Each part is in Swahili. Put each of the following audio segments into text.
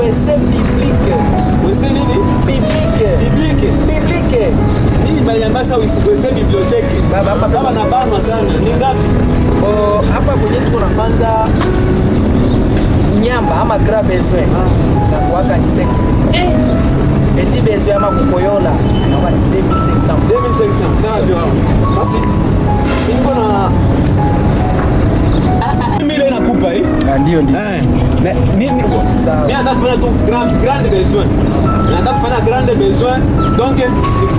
WC public. WC nini? Public. Public. Public. Nini baliambia sasa WC bibliothèque. Baba, hapa Baba na banwa sana. Ni ngapi? Oh, hapa kwenye tuko nafanza nyamba ama grand besoin na kuwaka ni 5. Petit besoin ama kukoyola nakuwa ni 2500. 2500. Sawa vyo. Basi niko na mimi nakupa hii. Ndio ndio. Eh. Mais ni Sawa. mimi nataka kufanya tu grand besoin. Nataka kufanya grand besoin. Donc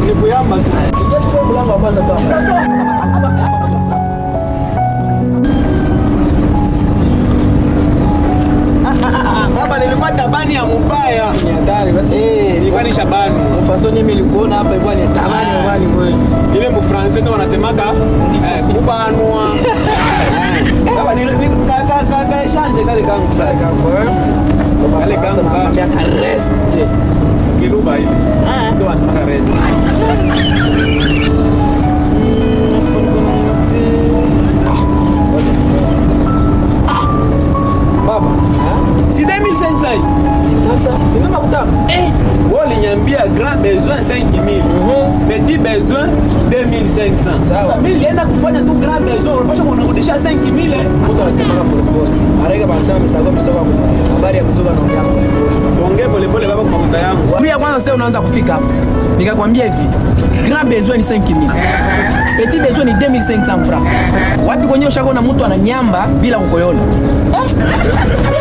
ni kuyamba tu. Ingia tu mlango wa kwanza kwa. Sasa baba, nilikuwa tabani ya mubaya. Ni hatari basi. Eh, nilikuwa ni Shabani. Mfaso mimi nilikuona hapa ilikuwa ni tabani mbali kweli. Ile mu français ndo wanasemaka kubanwa. Baba ni ka ka ka ka change kale kangu sasa. Kale kangu ka. Nakwambia ka rest. Kiluba ile. Ndo wanasemaka rest. Baba, si 2500. Sasa, sina makuta. Eh, wewe uliniambia grand besoin 5000. Petit besoin 2500. Sawa. Sasa mimi nilienda kufanya tu grand besoin, unapaswa kunirudisha 5000. Eh. Mtu anasema pole pole. Arega wanasema misago misoga kwa habari ya kuzuka naongea pole pole. Ongee pole pole baba kwa makuta yangu. Ya kwanza sasa unaanza kufika hapa. Nikakwambia hivi. Grand besoin ni 5000. Petit besoin ni 2500 francs. Wapi kwenye ushako na mtu ananyamba bila kukoyola? Eh?